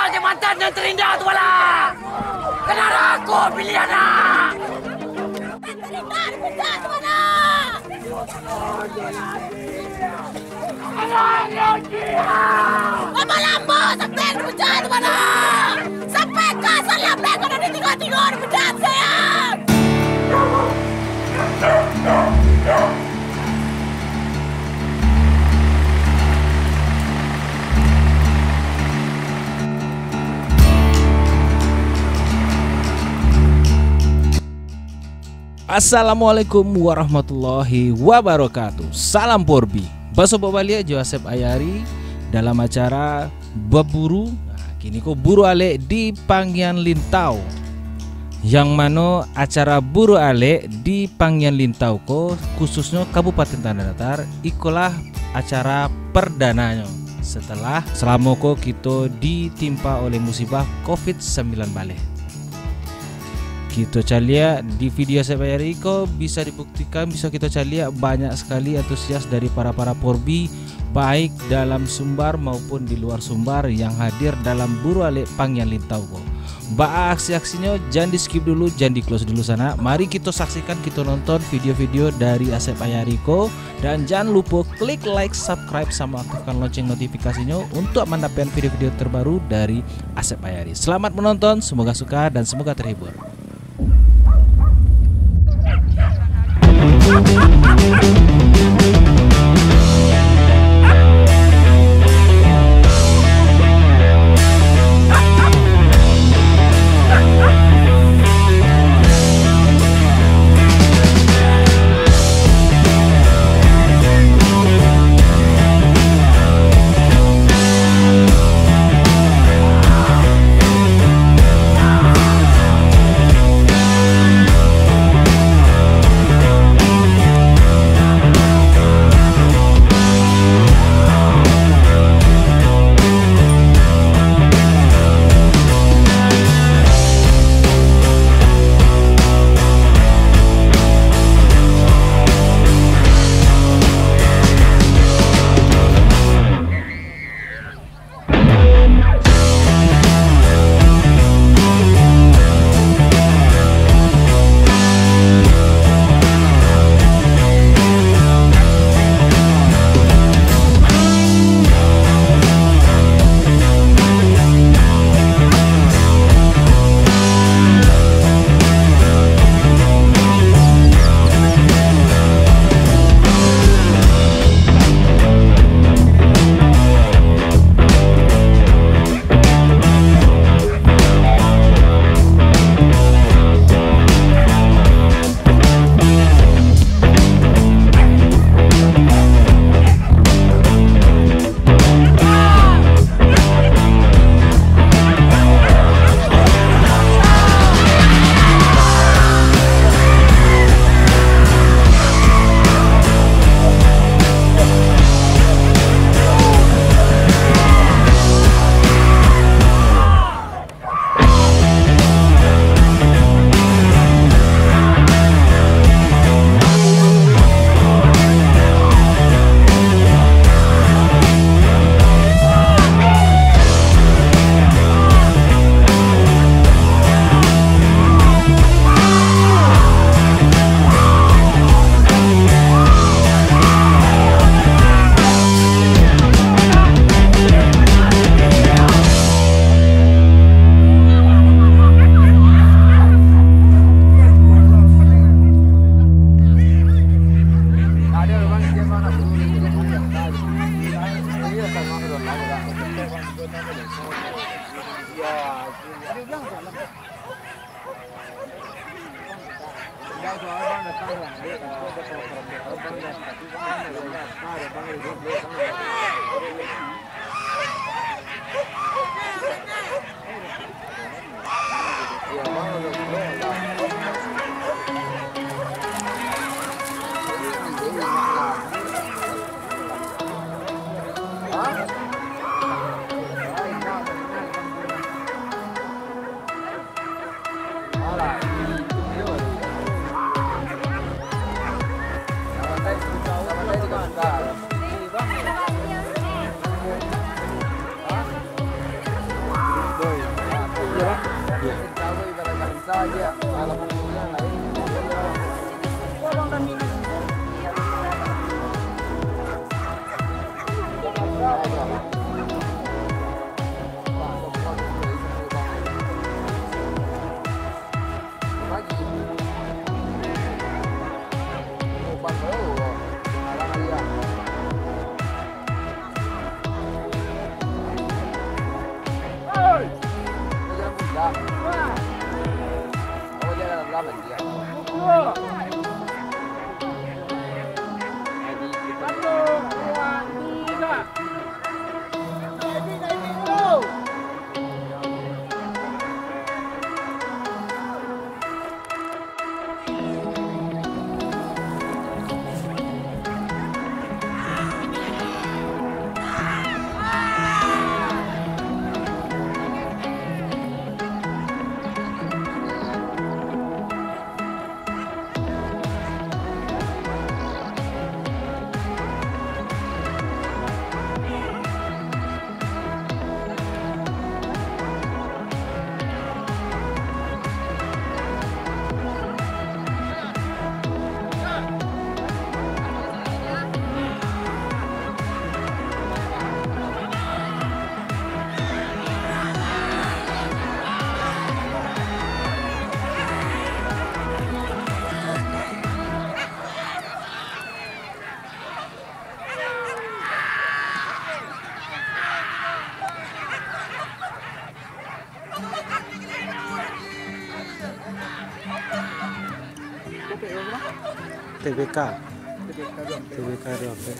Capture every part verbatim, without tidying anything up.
Jabatan yang terindah tu, bala. Kenapa aku pilih anak? Terindah dipecat tu, bala. Apa lambo sampai dipecat tu, bala? Sampai ka salamai kau dah ditinggal-tinggal dipecat, sayang. Assalamualaikum warahmatullahi wabarakatuh. Salam Porbi. Basobok baliak jo Asep Ayari dalam acara Baburu. Nah, kini ko Buru Alek di Pangian Lintau. Yang mano acara Buru Alek di Pangian Lintau ko, khususnyo Kabupaten Tanah Datar, ikolah acara perdananyo setelah salamo ko kito ditimpa oleh musibah covid sembilan baleh. Kito caliak di video Asep Ayari ko, bisa dibuktikan, bisa kito caliak banyak sekali antusias dari para-para Porbi, baik dalam Sumbar maupun di luar Sumbar yang hadir dalam Buru Alek Pangian Lintau ko. Baa aksi-aksinyo, jan di-skip dulu, jan di-close dulu sanak. Mari kito saksikan, kito nonton video-video dari Asep Ayari ko. Dan jan lupo klik like, subscribe, samo aktifkan lonceng notifikasinyo untuk mandapatkan video-video terbaru dari Asep Ayari. Selamat menonton, semoga suka dan semoga terhibur. T B K. T B K Ruampek.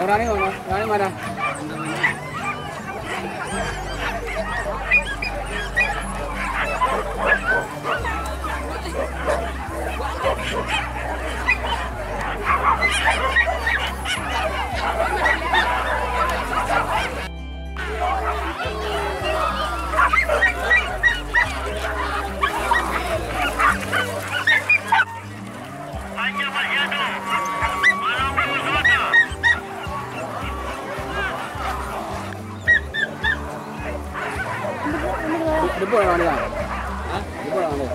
Urang ni ma? Urang ni ma? Debok urang dia. Ha? Debok urang dia.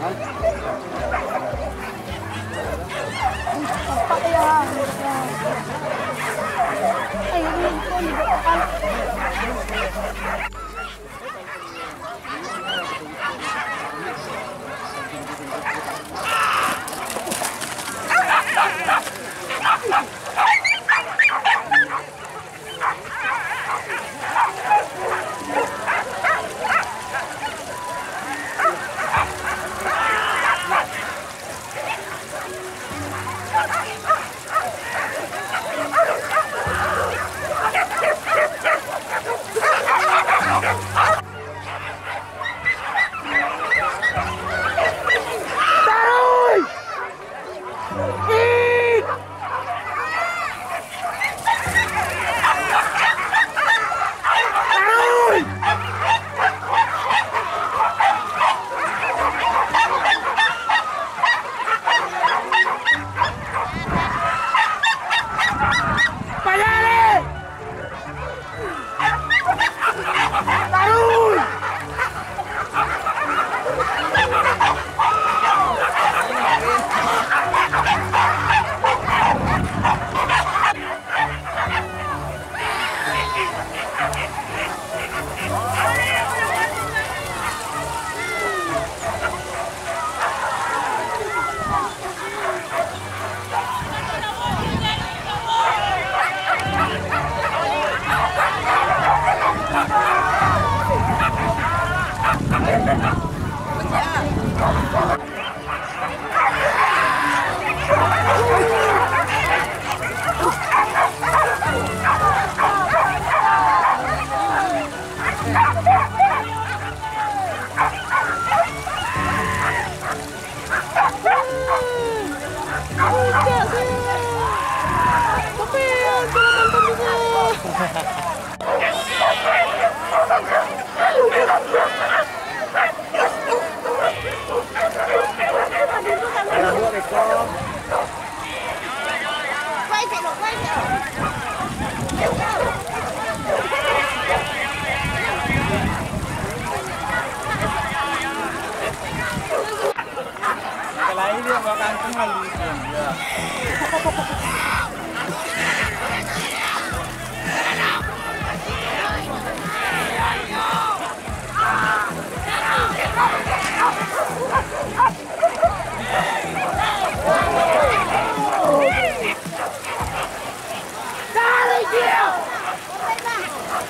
Ha?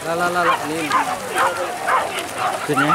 Lah, lah, lah, lah, ni. Sini.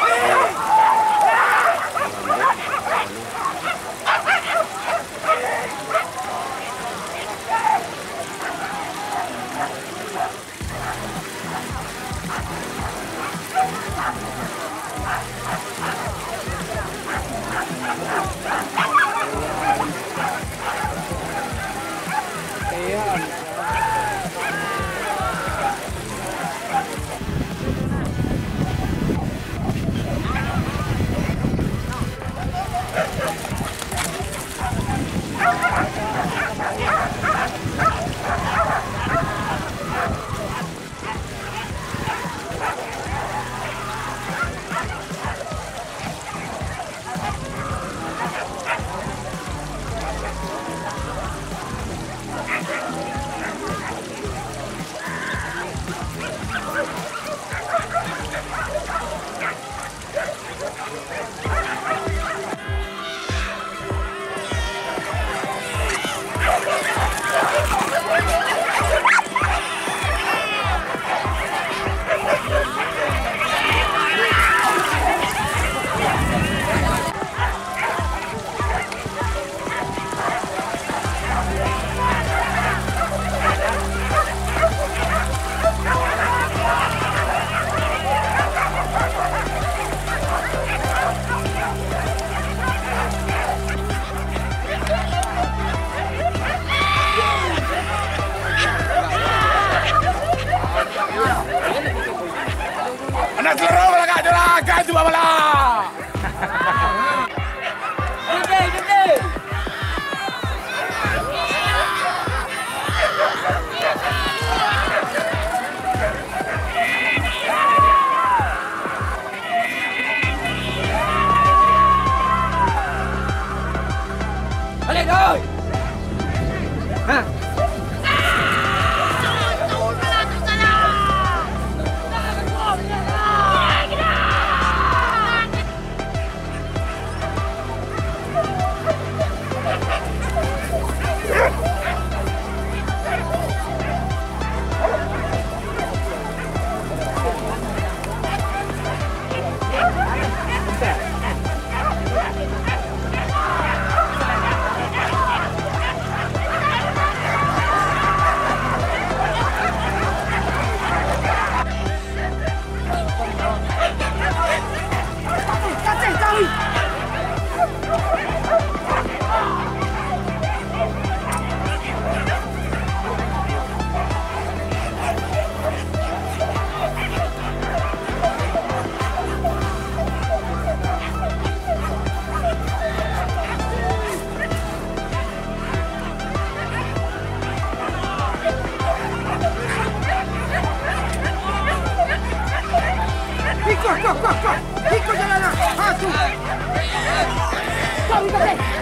Anak Seloro balagak jo lah, agak tu babalak. Baliak, doi! Ha? Iko, iko, iko, iko. Iko jalan lah. Ha, tu. Kau iko, eh.